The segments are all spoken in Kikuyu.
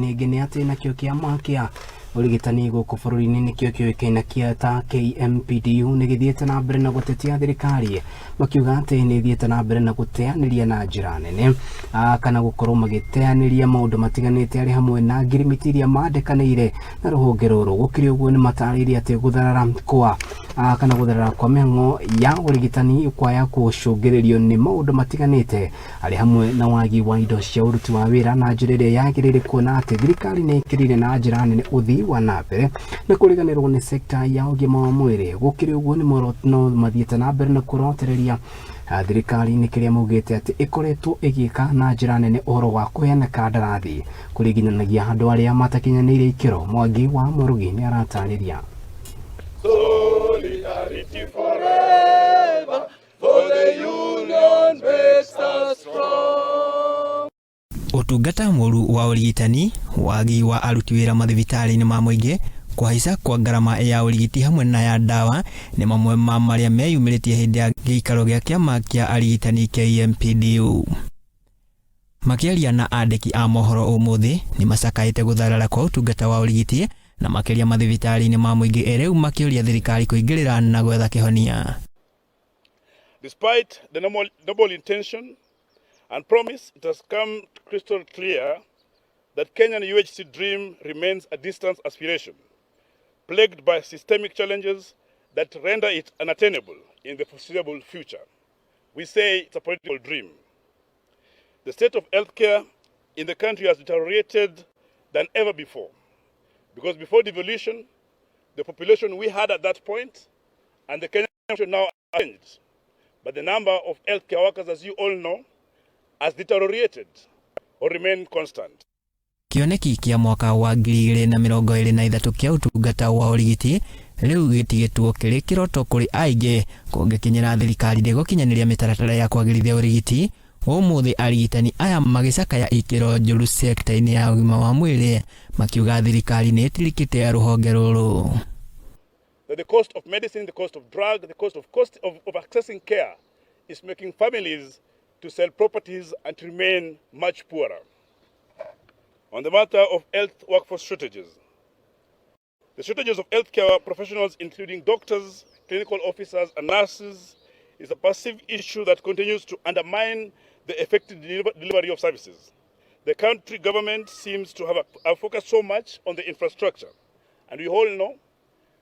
Ĩngĩ nĩ atĩ nakĩo kĩama kĩa ũrigitani gũkũ bũrũri-inĩ nĩkĩo kĩũĩkaine kĩa ta KMPDU nĩ gĩthiĩte na mbere na gũtetia thirikari, makiuga atĩ nĩ ĩthiĩte na mbere na gũteanĩria na njĩra nene kana gũkorwo magĩteanĩria maũndũ matiganĩte arĩ hamwe na ngirimiti iria mandĩkanĩire na rũhonge rũrũ. Gũkĩrĩ ũguo, nĩ matarĩirie atĩ gũtharara kwa kana gũtharara kwa mĩhang'o ya ũrigitani kwaya gũcũngĩrĩrio nĩ maũndũ matiganĩte arĩ hamwe na wagi wa indo cia ũruti wa wĩra na njĩra ĩrĩa yagĩrĩire, kuona atĩ thirikari nĩ ĩkĩrĩire na njĩra nene ũthii wa na mbere na kũriganĩrwo nĩ sekta ya ũgima wa mwĩrĩ. Gũkĩrĩ ũguo, nĩ no mathiĩte na mbere na kũrotereria thirikari nĩ kĩrĩa maugĩte atĩ ĩkoretwo ĩgĩka na njĩra nene ũhoro wa kũheana kandarathi kũringithanagia andũ arĩa matakinyanĩire ikĩro. Mwangi wa Mũrugi nĩ aratarĩria. Solidarity forever, for the union makes us strong. Ũtungata mũru wa ũrigitani, wagi wa aruti wĩra mathibitarĩ-inĩ ma mũingĩ, kũhaica kwa ngarama ya ũrigiti hamwe na ya ndawa nĩ mamwe ma marĩa meyumĩrĩtie hĩndĩ ya gĩikaro gĩa kĩama kĩa arigitani KMPDU. Makĩaria na andĩki a mohoro ũmũthĩ, nĩ macakaĩte gũtharara kwa ũtungata wa ũrigiti na makĩria mathibitarĩ-inĩ ma mũingĩ, rĩu makĩũria thirikari kũingĩrĩra na gwetha kĩhonia. Despite the noble intention and promise, it has come crystal clear that Kenyan UHC dream remains a distant aspiration, plagued by systemic challenges that render it unattainable in the foreseeable future. We say it's a political dream. The state of healthcare in the country has deteriorated than ever before. Because before devolution, the population we had at that point and the Kenyan population now changed. But the number of healthcare workers, as you all know, has deteriorated or remained constant. Kĩoneki kĩa mwaka wa 2023 kĩa ũtungata wa ũrigiti rĩu gĩtigĩtwo kĩrĩ kĩroto kũrĩ aingĩ kũngĩkinyĩra thirikari ndĩgũkinyanĩria mĩtaratara ya kwagĩrithia ũrigiti. Ũmũthĩ arigitani aya magĩcakaya ikĩro njũru sekta-inĩ ya ũgima wa mwĩrĩ, makiuga thirikari nĩ ĩtirikĩte rũhonge rũrũ. That the cost of medicine, the cost of drug, the cost of accessing care is making families to sell properties and to remain much poorer. On the matter of health workforce shortages, the shortages of healthcare professionals, including doctors, clinical officers, and nurses, is a pervasive issue that continues to undermine the effective delivery of services. The country government seems to have focused so much on the infrastructure, and we all know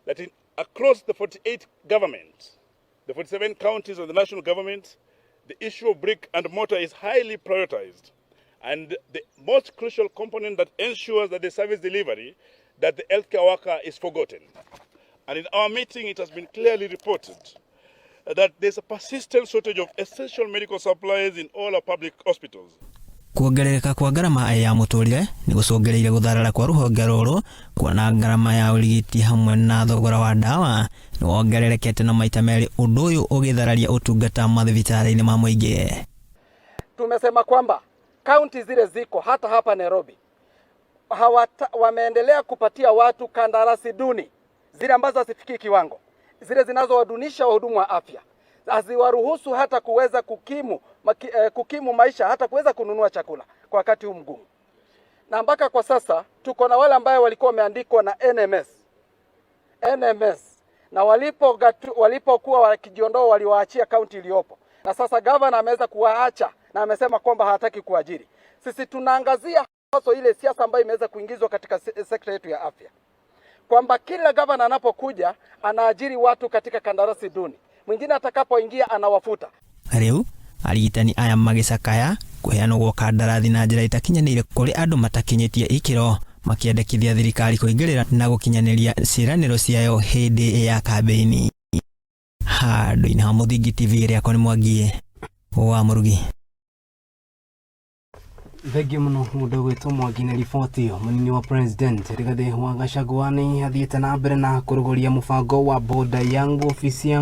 that across the 48 governments, the 47 counties of the national government, the issue of brick and mortar is highly prioritized. And the most crucial component that ensures that the service delivery, that the healthcare worker is forgotten. And in our meeting, it has been clearly reported that there's a persistent shortage of essential medical supplies in all our public hospitals. Kuongerereka kwa ngarama ya mũtũrĩre nĩ gũcũngĩrĩirie gũtharara kwa rũhonge rũrũ, kuona ngarama ya ũrigiti hamwe na thogora wa ndawa nĩ wongererekete na maita merĩ, ũndũ ũyũ ũgĩthararia ũtungata mathibitarĩ-inĩ ma mũingĩ. Tumesema kwamba kaunti zile ziko hata hapa Nairobi wameendelea kupatia watu kandarasi duni, zile ambazo hazifikii kiwango, zile zinazowadunisha wahudumu wa afya, haziwaruhusu hata kuweza kukimu maisha, hata kuweza kununua chakula kwa wakati huu mgumu. Na mpaka kwa sasa tuko na wale ambayo walikuwa wameandikwa na NMS, NMS na walipokuwa wakijiondoa waliwaachia kaunti iliyopo, na sasa gavana ameweza kuwaacha na amesema kwamba hataki kuajiri. Sisi tunaangazia hasa ile siasa ambayo imeweza kuingizwa katika sekta yetu ya afya, kwamba kila gavana anapokuja anaajiri watu katika kandarasi duni, mwingine atakapoingia anawafuta. Rĩu arigitani aya magĩcakaya kũheanwo gwa kandarathi na njĩra ĩtakinyanĩire kũrĩ andũ matakinyĩtie ikĩro, makĩendekithia thirikari kũingĩrĩra na gũkinyanĩria ciĩranĩro ciayo hĩndĩ ya kambĩini. Handũ-inĩ ha Mũthingi TV, rĩakwa nĩ Mwangi wa Mũrugi. Thengiũ mũno mũndũ ũgwĩtwo Mwangi na riboti ĩyo. Mũnini wa President Rigathĩ wa Gachagua nĩ athiĩte na mbere na kũrũgũria mũbango wa Boda Yangu Ofisi Yangu.